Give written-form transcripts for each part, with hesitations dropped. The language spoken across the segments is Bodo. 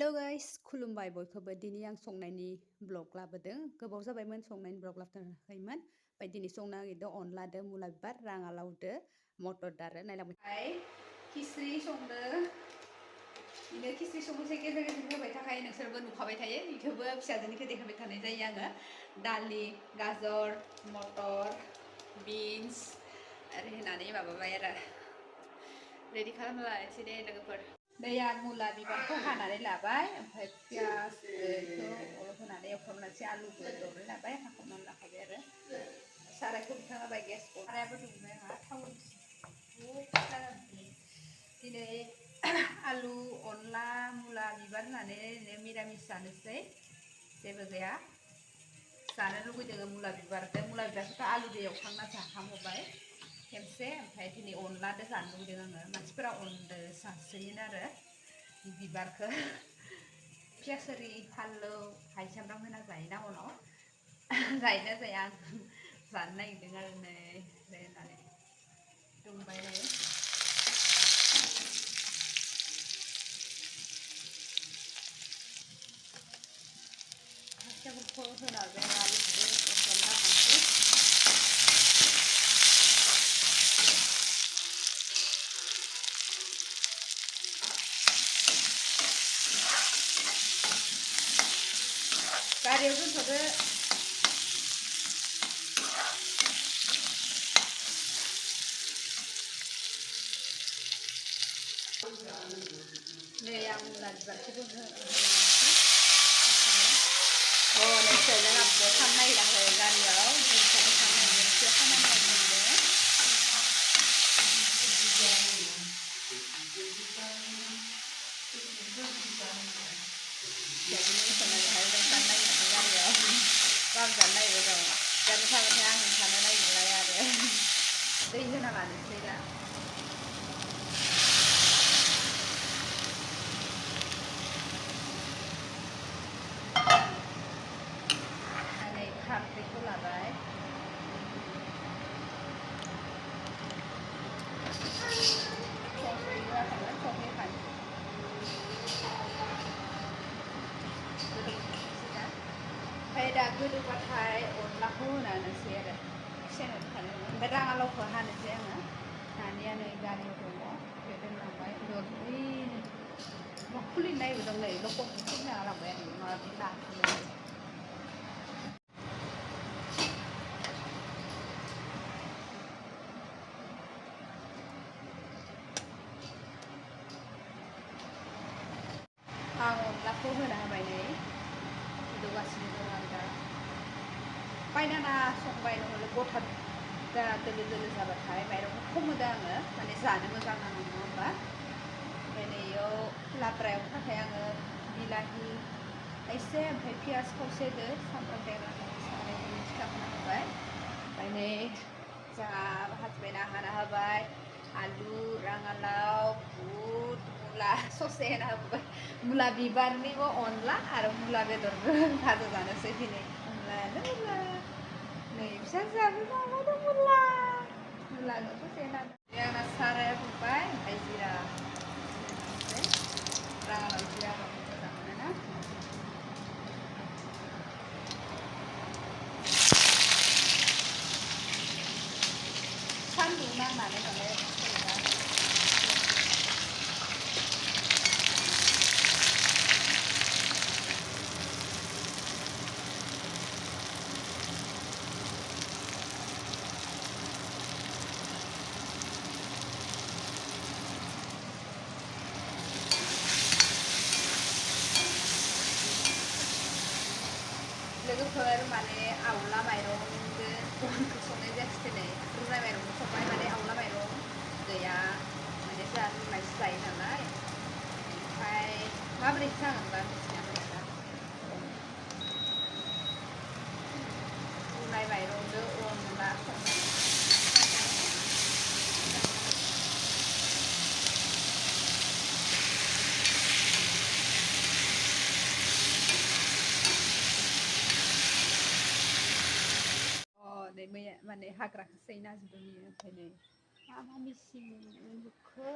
हेलौ गाइस खुलुमबाय बयखौबो दिनै आं संनायनि ब्लग लाबोदों गोबाव जाबायमोन संनायनि ब्लग लाबोथाराखैमोन ओमफ्राय दिनै संनो नागिरदों अनलादो मुला बिबार राङालावदो मटर दारो नायलांबाय खिस्रि संदो बिदिनो खिस्रि संनोसै गेजेर गेजेर होबाय थाखायो नोंसोरबो नुखाबाय थायो इखौबो फिसाजोनिखौ देखायबाय थानाय जायो आङो दालि गाजर मटर बिन्स आरो होनानै माबाबाय आरो रेडि खालामना लानोसै दे लोगोफोर दैया मुला बिबारखौ हानानै लाबाय ओमफ्राय पियासखौ होनानै एवफ्रामनोसै आलु बेदर लाबाय हाखावनानै लाखाबाय आरो सारायखौ बिखांबाय गेसखौ सारायाबो दुंबाय आंहा थाव दिनै आलु अनला मुला बिबार होनानै मिरामिस जानोसै जेबो गैया जानो लुगैदों मुला बिबारखौथ' आलुजों एवखांना जाखांबाय खेबसे ओमफ्राय दिनै अनलाजों जानो लुगैदों आङो मानसिफोरा अनदो जासोयोनो आरो बिबारखौ पियास ओरि फानलौ हाइ सामब्राम होना जायोना उनाव जायोना जाया आं जानो नागिरदों आरो नै होननानै दुंबाय हाइजेंफोरखौ होनानै आलुखौबो एवफ्रामना लानोसै गारियाव दोनथ'दो नै आं मुला बिबारखौबो होनोसै नै फिसाजों आंबो थांनो नागिराखै गारियाव दिनखौबो थांनो नागिरदों खामानि मावनो बाम जानो नागिरबाय दं जानो थाबाथाय आं थानो नागिरलाय आरो दै होना लानोसै दा खारदैखौ लाबाय संख्रि होआखैमोन संख्रि होखानो ओमफ्राय दा गोदौबाथाय अनलाखौ होनानैसै आरो सेनाव थानो ओमफ्राय राङालावखौ हानोसै आङो नानिया नै गारियाव दङ बे दोनलांबाय मा खुलिनो नागिरदों नै लकबखौ खुलिना लांबाय आरो माबा लाखियो आं अनलाखौ होना होबाय नै गोदौगासिनो दं आरो दा बायनाना संबाय नहले गथा दोलो दोलो जाबाथाय माइरंखौ खम होदों आङो माने जानो मोजां नाङो नङा होमबा ओमफ्राय नै इयाव लाब्रा एवनो थाखाय आङो बिलाहि एसे ओमफ्राय पियास खावसे होदो सामब्राम देग्लिनानै सारायखौ सिथाबना होबाय ओमफ्राय नै जोंहा हासबेन्डआ हाना होबाय आलु राङालाव बुट मुला ससे होना होबाय मुला बिबारनिबो अनला आरो मुला बेदरबो भाजा जानोसै दिनै मुलायानो मुला नै फिसाजोआबो माबादों मुलाजों ससे होना आंना साराया दुंबाय ओमफ्राय जिरा राङालाव जिरा मोजां मोनोना सान्दुं नांनानै माने लोगोफोर माने आवला माइरंजों अनखौ संनाय जायाखिसै दिनै रुनाय माइरंखौ संबाय माने आवला माइरं गैया माने जोंहा रुनायसो जायो नालाय ओमफ्राय माबोरै जागोन बा मिथिना मोना रुनाय माइरंजों अनला संनाय नै मैया माने हाग्राखौ सैना जोबदों ओमफ्राय नै मा मा मिसिं बुखो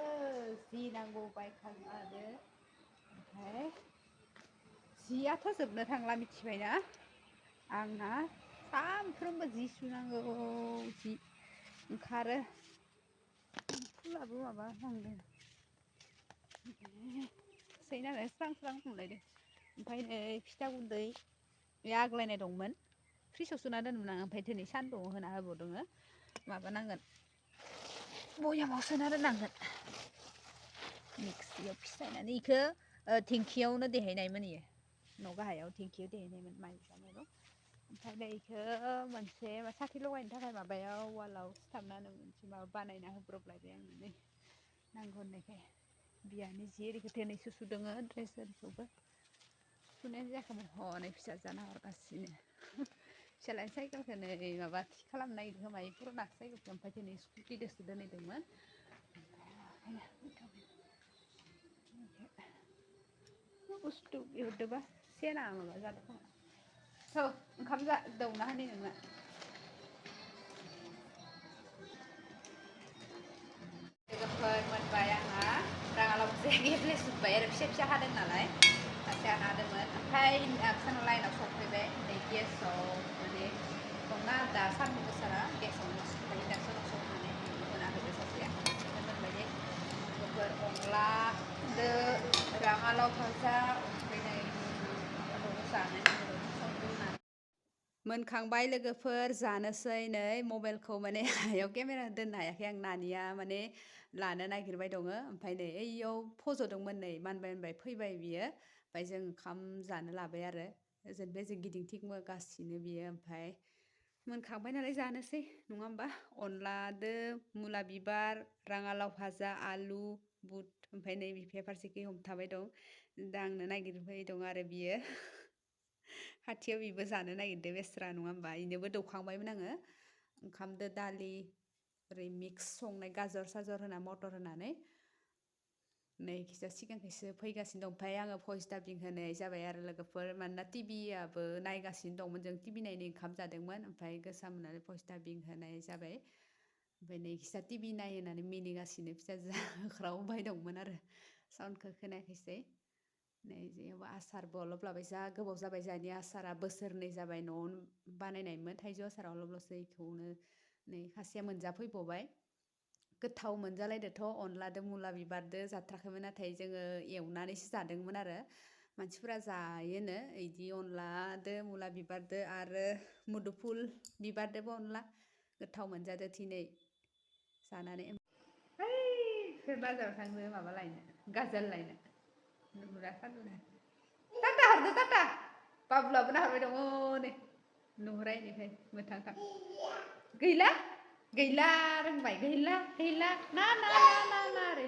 जि नांगौ बायखाना लादो ओमफ्राय जियाथ' जोबनो थांला मिथिबायना आंना सानफ्रोमबो जि सुनांगौ जि ओंखारो फुलाबो माबा नांदों सैनानै स्रां स्रां मोनलायदों ओमफ्राय नै फिथा गुन्दै बे आग्लायनाय दंमोन फ्रिजआव सोना दोनोमोन आं ओमफ्राय दिनै सान्दुङाव होना होबावदोङो माबानांगोन बयामाव सोना दोननांगोन मिक्सियाव फिसायनानै इखो टेंकियावनो देहायनायमोन इयो न' गाहायाव टेंकियाव देहायनायमोन माइ जानायल' ओमफ्राय दा इखो मोनसे साथि लगायनो थाखाय माबायाव वालाव सिथाबनानै मोनसे माबा बानायना होब्रबलायबाय आङो नै नांगौ होननायखाय बियानि जि ओरैखो दिनैसो सुदोङो ड्रेसफोरखौबो सुनायानो जायाखैमोन हनै फिसा जाना हरगासिनो फिसालानि साइकेलखौ नै माबा थि खालामनो नागिरदों खोमा इ पुराना साइकेलखौ ओमफ्राय दिनै स्कुटिजोंसो दोनहैदोंमोन बुस्थु बिहरदोंबा सेना माबा जादों खोमा थौ ओंखाम दौना होनि नोंनो लोगोफोर मोनबाय आंहा राङालाव गेब्लेजोब्बाय आरो फिसा फिसा हादों नालाय सासे हादोंमोन ओमफ्राय आक्सानाव लाइनाव सफैबाय नै गेसाव माने दंना दा सान्दुं गोसाना गेसावनो ओमफ्राय इन्डाक्सनाव संनानै होना होदो सासेया मोनबाय दे लोगोफोर अनलादो राङालाव भाजा ओमफ्राय नै माबाखौ जानो संदों मोनखांबाय लोगोफोर जानोसै नै मबाइलखौ माने हायाव केमेरा दोननो हायाखै आं नानिया माने लानो नागिरबाय दङ ओमफ्राय नै ओइयाव फज'दोंमोन नै मानबाय मानबाय फैबाय बियो ओमफ्राय जों ओंखाम जानो लाबाय आरो ओजोंनिफ्राय जों गिदिंथिंबोगासिनो बियो ओमफ्राय मोनखांबाय नालाय जानोसै नङा होमबा अनलादो मुला बिबार राङालाव भाजा आलु बुट ओमफ्राय नै बिफाया फारसेखै हमथाबाय दं दा आंनो नागिरबाय दं आरो बियो खाथियाव बिबो जानो नागिरदों बेस्रा नङा होमबा इनोबो दौखांबायमोन आङो ओंखामदो दालि ओरै मिक्स संनाय गाजर साजर होना मटर होनानै नै खिजा सिगांखैसो फैगासिनो दं ओमफ्राय आङो भइस डाबिं होनाय जाबाय आरो लोगोफोर मानोना टिभियाबो नायगासिनो दंमोन जों टिभि नायनो ओंखाम जादोंमोन ओमफ्राय गोसा मोननानै भइस डाबिं होनाय जाबाय ओमफ्राय नै खिजा टिभि नाय होननानै मिनिगासिनो फिसाजोआ होख्रावबाय दंमोन आरो साउन्डखौ खोनायाखैसै नै जेनेबा आसारबो अलप लाबाय जा गोबाव जाबाय जोंहानि आसारा बोसोरनै जाबाय न'आवनो बानायनायमोन थाइजौ आसारा अलपल'सो इखौनो नै खासेया मोनजाफैबावबाय गोथाव मोनजालायदोथ' अनलादो मुला बिबारदो जाथ्राखैमोन नाथाय जोङो एवनानैसो जादोंमोन आरो मानसिफोरा जायोनो इदि अनलादो मुला बिबारदो आरो मुदुफुल बिबारदोबो अनला गोथाव मोनजादो दिनै जानानै ओइ बाजाराव थांनो माबा लायनो गाजोल लायनो नुहुरा सान्दुंआ टाटा हरदो टाटा बाबुलाबो नाहरबाय दङ नै नुहुरा इनिफ्राय मोथांखां गैला गैला रोंबाय गैला गैला ना ना ना ना ना ओरै